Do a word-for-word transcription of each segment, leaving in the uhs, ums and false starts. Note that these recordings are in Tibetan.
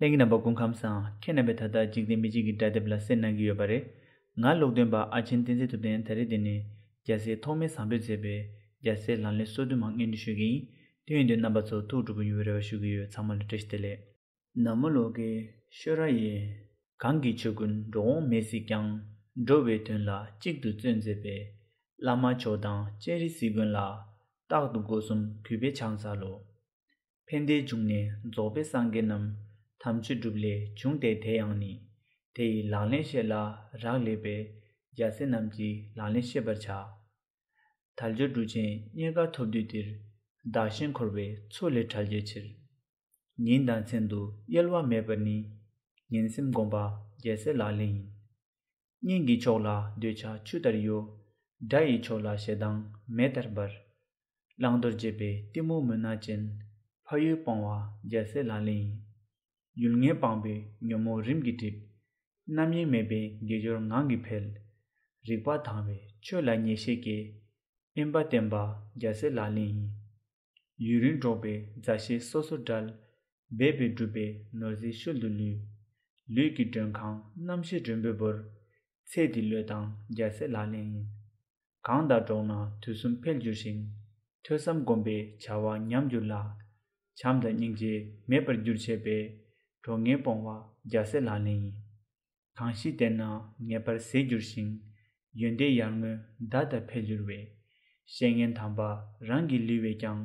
ལྷན་རྒྱས་རྣམ་པ་སྐུ་ཁམས་བཟང་། ཁྱེད་རྣམ་པས་ད་ལྟ་འཇིག་རྟེན་མི་ཆོས་ཀྱི་སྒྲ་དེབ་ལ་གསན་གནང་གི་ཡོད་པ་རེད། ང་ཀློག་འདོན་པ་ཨ་ཆེན་བསྟན་འཛིན་ཐུབ་བསྟན། ད་རེས་འདི་ནས་རྒྱལ་སྲས་ཐོགས་མེད་བཟང་པོས་མཛད་པའི་རྒྱལ་སྲས་ལག་ལེན་སོ་བདུན་མ་སྙན་སྒྲོན་ཞུ་གི་ཡིན། དེ་ཡིན་དུས་རྣམ་པ་ཚོ་ཐུགས་སྤྲོ་པོ་ཡོང་བའི་རེ་བ་ཞུ་གི་ཡོད། ཚང་མ་ལ་བཀྲ་ཤིས་བདེ་ལེགས། ན་མོ་ལོ་ཀེ་ཤྭ་ར་ཡེ། གང་གི་ཆོས་ཀུན་འགྲོ་འོང་མེད་སྲིད་ཀྱང་། འགྲོ་བའི་དོན་ལ་གཅིག་ཏུ་བརྩོན་མཛད་པའི། བླ་མ་མཆོག་དང་སྤྱན་རས་གཟིགས་མགོན་ལ། རྟག་ཏུ་སྒོ་གསུམ་གུས་པས་ཕྱག་འཚལ་ལོ། ཕན་བདེའི་འབྱུང་གནས་རྫོགས་པའི་སངས་རྒྱས་རྣམས། དམ་ཆོས་སྒྲུབ་ལས་བྱུང་སྟེ་དེ་ཡང་ནི། དེ་ཡི་ལག་ལེན་བཤད་ལ་རག་ལས་པས། རྒྱལ་སྲས་རྣམས་ཀྱི་ལག་ལེན་བཤད་པར་བྱ། དལ་འབྱོར་འབྲུ་ཆེན་རྙེད་དཀའ་ཐོབ་དུས་འདིར། བདག་གཞན་འཁོར་བའི་མཚོ་ལས་བྲལ་བྱའི་ཕྱིར། ཉིན་དང་མཚན་དུ་གཡེལ་བ་མེད་པར་ནི། ངན་སེམས་བསྒོམ་པ་རྒྱལ་སྲས་ལག་ལེན་ཡིན། གཉེན་གྱི་ཕྱོགས་ལ་འདོད་ཆགས་ཆུ་ལྟར་གཡོ། དགྲ་ཡི་ཕྱོགས་ལ་ཞེ་སྡང་མེ་ལྟར་འབར། བླང་དོར་བརྗེད་པའི་གཏི་མུག་མུན་ནག་ཅན། ཕ་ཡུལ་སྤོང་བ་རྒྱལ་སྲས་ལག་ལེན་ཡིན། ཡུལ་ངན་སྤངས་པའི་ཉོན་མོངས་རིམ་གྱིས་འགྲིབ། རྣམ་གཡེང་མེད་པའི་དགེ་སྦྱོར་ངང་གིས་འཕེལ། རིག་པ་དྭངས་པའི་ཆོས་ལ་ངེས་ཤེས་སྐྱེ། དབེན་པ་བསྟེན་པ་རྒྱལ་སྲས་ལག་ལེན་ཡིན། ཡུན་རིང་འགྲོགས་པའི་མཛའ་བཤེས་སོ་སོར་བྲལ། འབད་པས་བསྒྲུབས་པའི་ནོར་རྫས་ཤུལ་དུ་ལུས། ལུས་ཀྱི་མགྲོན་ཁང་རྣམ་ཤེས་མགྲོན་པོས་བོར། ཚེ་འདི་བློས་བཏང་རྒྱལ་སྲས་ལག་ལེན་ཡིན། གང་དང་འགྲོགས་ན་དུས་གསུམ་འཕེལ་འགྱུར་ཞིང་། ཐོས་བསམ་སྒོམ་པའི་བྱ་བ་ཉམས་འགྱུར་ལ། བྱམས་དང་སྙིང་རྗེ་མེད་པར་འགྱུར་བྱེད་པའི། གྲོགས་ངན་སྤོང་བ་རྒྱལ་སྲས་ལག་ལེན་ཡིན། གང་ཞིག་བསྟེན་ན་ངེས་པར་ཟད་འགྱུར་ཞིང་། ཡོན་ཏན་ཡར་ངོའི་མདའ་ལྟར་འཕེལ་འགྱུར་བའི། བཤེས་གཉེན་དམ་པ་རང་གི་ལུས་པས་ཀྱང་།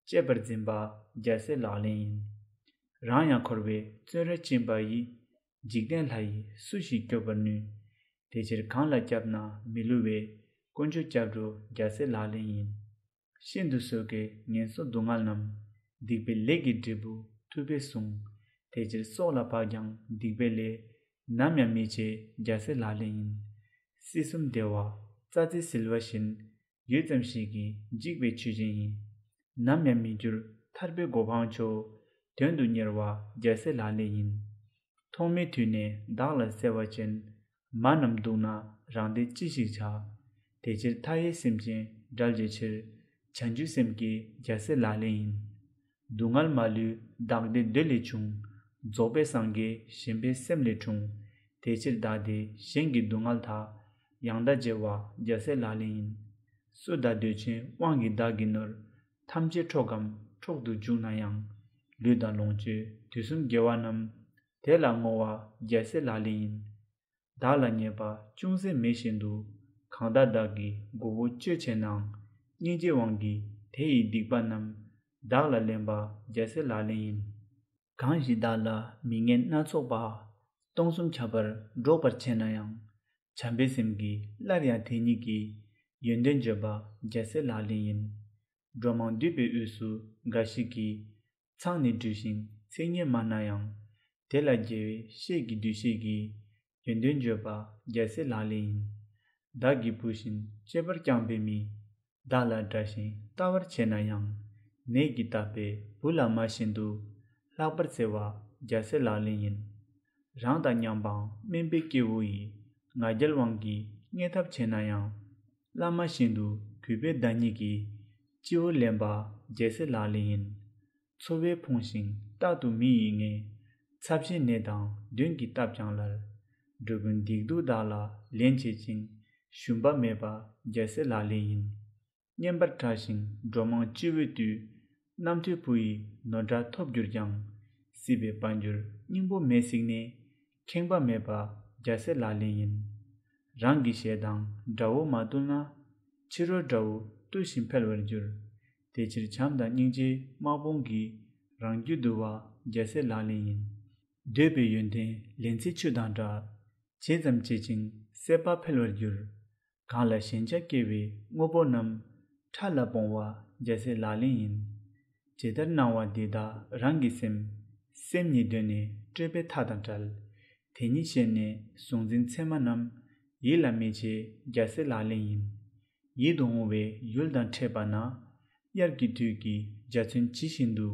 གཅེས་པར་འཛིན་པ་རྒྱལ་སྲས་ལག་ལེན་ཡིན། རང་ཡང་འཁོར་བའི་བཙོན་རར་བཅིངས་པ་ཡི། འཇིག་རྟེན་ལྷ་ཡིས་སུ་ཞིག་སྐྱོབ་པར་ནུས། དེ་ཕྱིར་གང་ལ་སྐྱབས་ན་མི་བསླུ་བའི། དཀོན་མཆོག་སྐྱབས་འགྲོ་རྒྱལ་སྲས་ལག་ལེན་ཡིན། ཤིན་ཏུ་བཟོད་དཀའི་ངན་སོང་སྡུག་བསྔལ་རྣམས། སྡིག་པའི་ལས་ཀྱི་འབྲས་བུ་ཐུབ་པས་བསྲུང་། དེ་ཕྱིར་སྲོག་ལ་བབ་ཀྱང་སྡིག་པའི་ལས། ནམ་ཡང་མི་བྱེད་རྒྱལ་སྲས་ལག་ལེན་ཡིན། སྲིད་གསུམ་བདེ་བ་རྩྭ་རྩེ་ཟིལ་བ་བཞིན། ཡུད་ཙམ་ཞིག་གིས་འཇིག་པའི་ཆོས་ཅན་ཡིན། ནམ་ཡང་མི་འགྱུར་ཐར་པའི་གོ་འཕང་མཆོག་དོན་དུ་གཉེར་བ་རྒྱལ་སྲས་ལག་ལེན་ཡིན། ཐོག་མའི་དུས་ནས་བདག་ལ་བརྩེ་བ་ཅན། མ་རྣམས་སྡུག་ན་རང་བདེ་ཅི་ཞིག་བྱ། དེ་ཕྱིར་མཐའ་ཡས་སེམས་ཅན་བསྒྲལ་བྱའི་ཕྱིར། བྱང་ཆུབ་སེམས་བསྐྱེད་རྒྱལ་སྲས་ལག་ལེན་ཡིན། སྡུག་བསྔལ་མ་ལུས་བདག་བདེ་འདོད་ལས་བྱུང་། རྫོགས་པའི་སངས་རྒྱས་ཞེན་པའི་སེམས་ལས་འཁྲུངས། དེ་ཕྱིར་བདག་བདེ་གཞན་གྱི་སྡུག་བསྔལ་དག་ཡང་དག་བརྗེ་བ་རྒྱལ་སྲས་ལག་ལེན་ཡིན། སུ་དག་འདོད་ཆེན་དབང་གིས་བདག་གི་ནོར། ཐམས་ཅད་འཕྲོག་གམ་འཕྲོག་ཏུ་འཇུག་ན་ཡང་། ལུས་དང་ལོངས་སྤྱོད་དུས་གསུམ་དགེ་བ་རྣམས། དེ་ལ་བསྔོ་བ་རྒྱལ་སྲས་ལག་ལེན་ཡིན། བདག་ལ་ཉེས་པ་ཅུང་ཟད་མེད་བཞིན་དུ། གང་དག་བདག་གི་མགོ་བོ་གཅོད་བྱས་ནའང་། སྙིང་རྗེའི་དབང་གིས་དེ་ཡི་སྡིག་པ་རྣམས། བདག་ལ་ལེན་པ་རྒྱལ་སྲས་ལག་ལེན་ཡིན། གང་ཞིག་བདག་ལ་མི་ངན་སྣ་ཚོགས་པ། སྟོང་གསུམ་ཁྱབ་པར་སྒྲོག་པར་བྱེད་ན་ཡང་། བྱམས་པའི་སེམས་ཀྱིས་སླར་ཡང་དེ་ཉིད་ཀྱི། ཡོན་ཏན་བརྗོད་པ་རྒྱལ་སྲས་ལག་ལེན་ཡིན། འགྲོ་མང་འདུས་པའི་དབུས་སུ་འགའ་ཞིག་གིས། མཚང་ནི་འབྲུ་ཞིང་ཚིག་སྙན་སྨྲ་ན་ཡང་། དེ་ལ་རྒྱལ་བའི་བཤེས་ཀྱི་འདུ་ཤེས་ཀྱིས། ཡོན་ཏན་བརྗོད་པ་རྒྱལ་སྲས་ལག་ལེན་ཡིན། བདག་གི་བུ་བཞིན་གཅེས་པར་བསྐྱངས་པའི་མི། བདག་ལ་དགྲ་བཞིན་ལྟ་བར་བྱེད་ན་ཡང་། ནད་ཀྱིས་བཏབ་པའི་བུ་ལ་མ་བཞིན་དུ། ལྷག་པར་བརྩེ་བ་རྒྱལ་སྲས་ལག་ལེན་ཡིན། རང་དང་མཉམ་པའང་དམན་པའི་སྐྱེ་བོ་ཡི། ང་རྒྱལ་དབང་གིས་བརྙས་ཐབས་བྱེད་ན་ཡང་། བླ་མ་བཞིན་དུ་གུས་པས་བདག་ཉིད་ཀྱི། སྤྱི་བོར་ལེན་པ་རྒྱལ་སྲས་ལག་ལེན་ཡིན། འཚོ་བས་ཕོངས་ཤིང་རྟག་ཏུ་མི་ཡི་ངལ། ཚབས་ཆེན་ནད་དང་གདོན་གྱིས་བཏབ་ཀྱང་སླར། འགྲོ་ཀུན་སྡིག་སྡུག་བདག་ལ་ལེན་བྱེད་ཅིང་། ཞུམ་པ་མེད་པ་རྒྱལ་སྲས་ལག་ལེན་ཡིན། བསྙེན་པར་གྲགས་ཤིང་འགྲོ་མང་སྤྱི་བོས་བཏུད། རྣམ་ཐོས་བུ་ཡི་ནོར་འདྲ་ཐོབ་གྱུར་ཀྱང་། སྲིད་པའི་དཔལ་འབྱོར་སྙིང་པོ་མེད་གཟིགས་ནས། ཁེངས་པ་མེད་པ་རྒྱལ་སྲས་ལག་ལེན་ཡིན། རང་གི་ཞལ་དང་དགྲ་བོ་མ་བཏུལ་ན། ཕྱི་རོལ་དགྲ་བོ་བཏུལ་ཞིང་འཕེལ་བར་འགྱུར། དེ་ཕྱིར་བྱམས་དང་སྙིང་རྗེའི་དམག་དཔུང་གིས། རང་རྒྱུད་འདུལ་བ་རྒྱལ་སྲས་ལག་ལེན་ཡིན། འདོད་པའི་ཡོན་ཏན་ལན་ཚྭའི་ཆུ་དང་འདྲ། བྱེད་ཙམ་བྱེད་ཅིང་སྲེད་པ་འཕེལ་བར་འགྱུར། གང་ལ་ཞེན་ཆགས་སྐྱེ་བའི་དངོས་པོ་རྣམས། ཕྲ་ལ་སྤོང་བ་རྒྱལ་སྲས་ལག་ལེན་ཡིན། ཇི་ལྟར་སྣང་བ་འདི་དག་རང་གི་སེམས། སེམས་ཉིད་གདོད་ནས་སྤྲོས་པའི་མཐའ་དང་བྲལ། དེ་ཉིད་ཤེས་ནས་གཟུང་འཛིན་མཚན་མ་རྣམས། ཡིད་ལ་མི་བྱེད་རྒྱལ་སྲས་ལག་ལེན་ཡིན། ཡིད་དུ་འོང་བའི་ཡུལ་དང་འཕྲད་པ་ན། དབྱར་གྱི་དུས་ཀྱི་འཇའ་ཚོན་ཇི་བཞིན་དུ།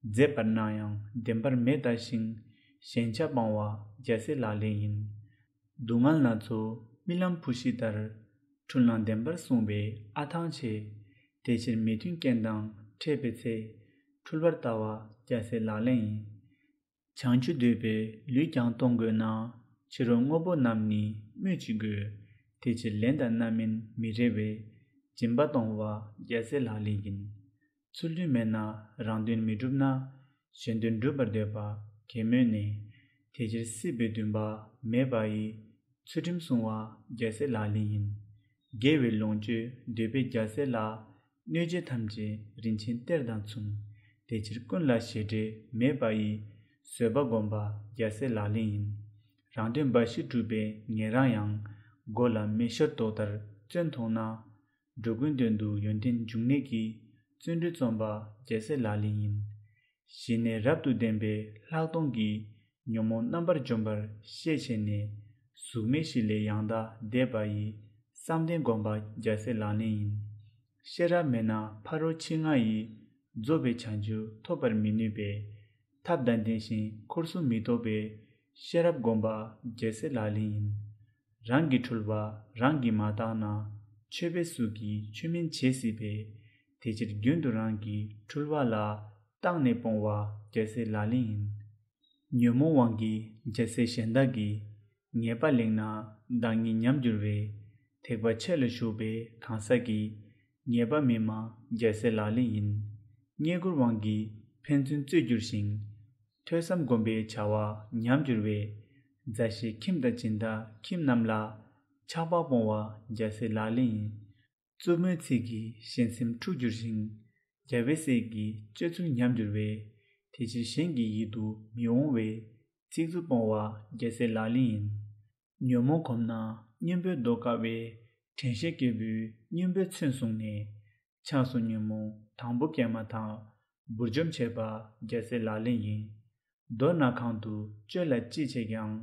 མཛེས་པར་སྣང་ཡང་བདེན་པར་མེད་ལྟ་ཞིང་། ཞེན་ཆགས་སྤང་བ་རྒྱལ་སྲས་ལག་ལེན་ཡིན། སྡུག་བསྔལ་སྣ་ཚོགས་རྨི་ལམ་བུ་ཤི་ལྟར། འཁྲུལ་སྣང་བདེན་པར་གསུངས་པའི་ཨ་ཐང་ཆེ། དེ་ཕྱིར་མི་མཐུན་རྐྱེན་དང་འཕྲད་པའི་ཚེ། འཁྲུལ་པར་ལྟ་བ་རྒྱལ་སྲས་ལག་ལེན་ཡིན། བྱང་ཆུབ་འདོད་པའི་ལུས་ཀྱང་གཏོང་དགོས་ན། ཕྱི་རོལ་དངོས་པོ་རྣམས་ནི་སྨོས་ཅི་དགོས། དེ་ཕྱིར་ལེན་དང་རྣམ་སྨིན་མི་རེ་བས། སྦྱིན་པ་གཏོང་བ་རྒྱལ་སྲས་ལག་ལེན་ཡིན། ཚུལ་མཐུན་མེད་ན་རང་དོན་མི་འགྲུབ་ན། གཞན་དོན་སྒྲུབ་པར་འདོད་པ་གེགས་མོས་ནས། དེ་ཕྱིར་སྲིད་པའི་འདུན་པ་མེད་པ་ཡི། ཚུལ་ཁྲིམས་སྲུང་བ་རྒྱལ་སྲས་ལག་ལེན་ཡིན། དགེ་བའི་ལོངས་སྤྱོད་འདོད་པའི་རྒྱལ་སྲས་ལ། སྣོད་བཅུད་ཐམས་ཅད་རིན་ཆེན་གཏེར་དང་མཚུངས། དེ་ཕྱིར་ཀུན་ལ་ཞེ་འགྲས་མེད་པ་ཡི། བཟོད་པ་བསྒོམ་པ་རྒྱལ་སྲས་ལག་ལེན་ཡིན། རང་དོན་འབའ་ཞིག་སྒྲུབ་པའི་ངེད་རང་ཡང་། མགོ་ལ་མེ་ཤོར་རྡོག་ལྟར་བརྩོན་མཐོང་ན། འགྲོ་ཀུན་དོན་དུ་ཡོན་ཏན་འབྱུང་ནུས་ཀྱི། བརྩོན་འགྲུས་རྩོམ་པ་རྒྱལ་སྲས་ལག་ལེན་ཡིན། གཞི་ནས་རབ་ཏུ་ལྡན་པའི་ལྷག་མཐོང་གིས། ཉོན་མོངས་རྣམ་པར་འཇོམས་པར་ཤེས་བྱས་ནས། གཟུགས་མེད་བཞི་ལས་ཡང་དག་འདས་པ་ཡི། བསམ་གཏན་སྒོམ་པ་རྒྱལ་སྲས་ལག་ལེན་ཡིན། ཤེས་རབ་མེད་ན་ཕ་རོལ་ཕྱིན་ལྔ་ཡི། རྫོགས་པའི་བྱང་ཆུབ་ཐོབ་པར་མི་ནུས་པས། ཐབས་དང་ལྡན་ཞིང་འཁོར་གསུམ་མི་ཐོབ་པས། ཤེས་རབ་བསྒོམ་པ་རྒྱལ་སྲས་ལག་ལེན་ཡིན། རང་གི་འཁྲུལ་པ་རང་གིས་མ་བརྟགས་ན། ཆོས་པའི་གཟུགས་ཀྱིས་ཆོས་མིན་བྱེད་སྲིད་པས། དེ་ཕྱིར་རྒྱུན་དུ་རང་གི་འཁྲུལ་པ་ལ། བརྟགས་ནས་སྤོང་བ་རྒྱལ་སྲས་ལག་ལེན་ཡིན། ཉོན་མོངས་དབང་གིས་རྒྱལ་སྲས་གཞན་དག་གི། ཉེས་པ་ལེགས་ན་བདག་ཉིད་ཉམས་འགྱུར་བས། ཐེག་པ་ཆེ་ལ་ཞུགས་པའི་གང་ཟག་གི། ཉེས་པ་མི་སྨྲ་རྒྱལ་སྲས་ལག་ལེན་ཡིན། རྙེད་བཀུར་དབང་གིས་ཕན་ཚུན་རྩོད་འགྱུར་ཞིང་། ཐོས་བསམ་སྒོམ་པའི་བྱ་བ་ཉམས་འགྱུར་བས། མཛའ་བཤེས་ཁྱིམ་དང་སྦྱིན་བདག་ཁྱིམ་རྣམས་ལ། ཆགས་པ་སྤོང་བ་རྒྱལ་སྲས་ལག་ལེན་ཡིན། རྩུབ་མོའི་ཚིག་གིས་གཞན་སེམས་འཁྲུགས་འགྱུར་ཞིང་། རྒྱལ་བའི་སྲས་ཀྱི་སྤྱོད་ཚུལ་ཉམས་འགྱུར་བས། དེ་ཕྱིར་གཞན་གྱི་ཡིད་དུ་མི་འོང་བའི། ཚིག་རྩུབ་སྤོང་བ་རྒྱལ་སྲས་ལག་ལེན་ཡིན། ཉོན་མོངས་གོམས་ན་སྙིང་པོའི་རྡོ་དཀར་བས། དྲན་ཤེས་སྐྱེས་བུའི་སྙིང་པོའི་མཚོན་བཟུང་ནས། ཆགས་སོགས་ཉོན་མོངས་དང་པོ་སྐྱེས་མ་ཐག། བུར་འཇོམས་བྱེད་པ་རྒྱལ་སྲས་ལག་ལེན་ཡིན། མདོར་ན་གང་དུ་སྤྱོད་ལ་ཅི་བྱེད་ཀྱང་།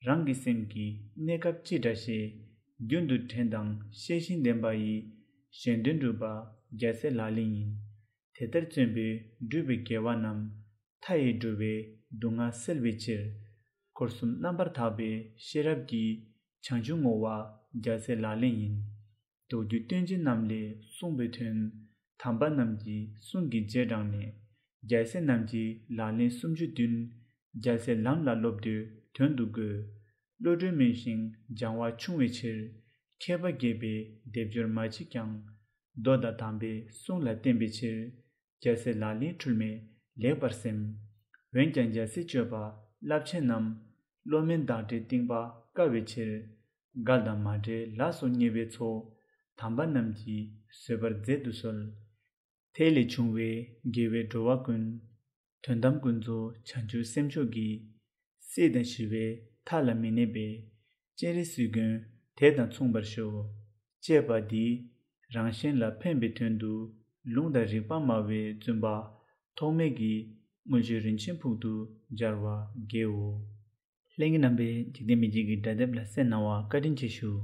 རང་གི་སེམས་ཀྱི་གནས་སྐབས་ཅི་འདྲ་ཞེས། རྒྱུན་དུ་དྲན་དང་ཤེས་བཞིན་ལྡན་པ་ཡི། གཞན་དོན་སྒྲུབ་པ་རྒྱལ་སྲས་ལག་ལེན་ཡིན། དེ་ལྟར་བརྩོན་པས་བསྒྲུབས་པའི་དགེ་བ་རྣམས། མཐའ་ཡས་འགྲོ་བའི་སྡུག་བསྔལ་སེལ་བའི་ཕྱིར། འཁོར་གསུམ་རྣམ་པར་དག་པའི་ཤེས་རབ་ཀྱིས། བྱང་ཆུབ་བསྔོ་བ་རྒྱལ་སྲས་ལག་ལེན་ཡིན། མདོ་རྒྱུད་སྟོན་བྱེད་རྣམས་ལས་གསུངས་པའི་དོན། དམ་པ་རྣམས་ཀྱི་གསུང་གི་རྗེས་འབྲངས་ནས། རྒྱལ་སྲས་རྣམས་ཀྱི་ལག་ལེན་སུམ་ཅུ་བདུན། རྒྱལ་སྲས་ལམ་ལ་སློབ་འདོད་དོན་དུ་དགོས། བློ་གྲོས་སྨིན་ཞིང་སྦྱང་བ་ཆུང་བའི་ཕྱིར། མཁས་པ་དགྱེས་པའི་སྡེབ་སྦྱོར་མ་མཆིས་ཀྱང་། མདོ་དང་དམ་པའི་གསུང་ལ་བརྟེན་པའི་ཕྱིར། རྒྱལ་སྲས་ལག་ལེན་འཁྲུལ་མེད་ལེགས་པར་སེམས། འོན་ཀྱང་རྒྱལ་སྲས་སྤྱོད་པ་རླབས་ཆེན་རྣམས། བློ་དམན་བདག་འདྲའི་རྟིང་པ་དཀའ་བའི་ཕྱིར། འགལ་དང་མ་འབྲེལ་ལ་སོགས་ཉེས་པའི་ཚོགས། དམ་པ་རྣམས་ཀྱིས་བཟོད་པར་མཛད་དུ་གསོལ། དེ་ལས་བྱུང་བའི་དགེ་བས་འགྲོ་བ་ཀུན། དོན་དམ་ཀུན་རྫོབ་བྱང་ཆུབ་སེམས་མཆོག་གི། སྲིད་དང་ཞི་བའི་མཐའ་ལ་མི་གནས་པའི། སྤྱན་རས་གཟིགས་མགོན་དེ་དང་མཚུངས་པར་ཤོག་ཅེས་པ་འདིས། རང་གཞན་ལ་ཕན་པའི་དོན་དུ། ལུང་དང་རིགས་པ་སྨྲ་བའི་བཙུན་པ། ཐོགས་མེད་ཀྱི་དངུལ་ཆུ་རིན་ཆེན་ཕུག་ཏུ་སྦྱར་བ་དགེའོ། ལྷན་རྒྱས་རྣམ་པས་འཇིག་རྟེན་མི་མཇེད་ཀྱི་སྒྲ་དེབ་ལ་གསན་གནང་བར་བཀའ་དྲིན་ཆེ་ཞུ།